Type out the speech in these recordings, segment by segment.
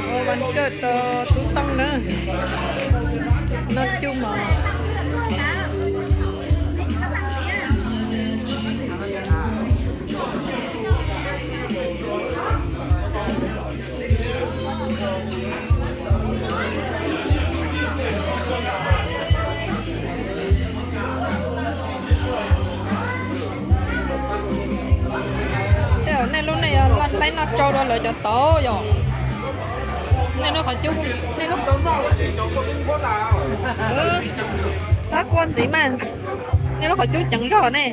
Ua vas kawj rau tub Tooj na. Noj cuj mov. Tej zaum nej lub neej yog laib noj tsau dua lawv cov tod yom. Nej lub qhov cub, nej lub, xav kua ntxiv mas, nej lub qhov cub ceev zog ne.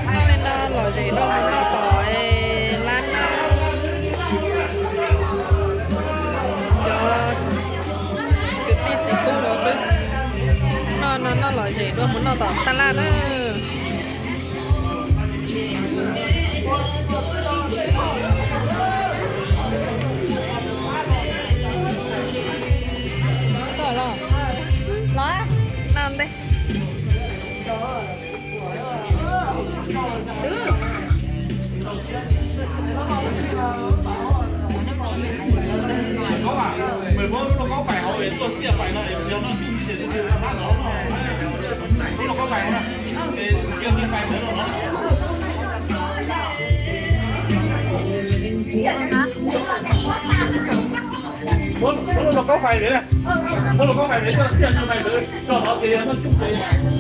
Noj li no lom zem dua mus noj tom lab na. Cov kwv tij txiv tub los xwb. Noj no noj lom zem dua mus noj tom taj laj na. Noj ntej. Muab lauj kaub fais ntawd, muab lauj kaub fais ntawd coj cia li fais ntawd rau qhov tias yog noj cub ces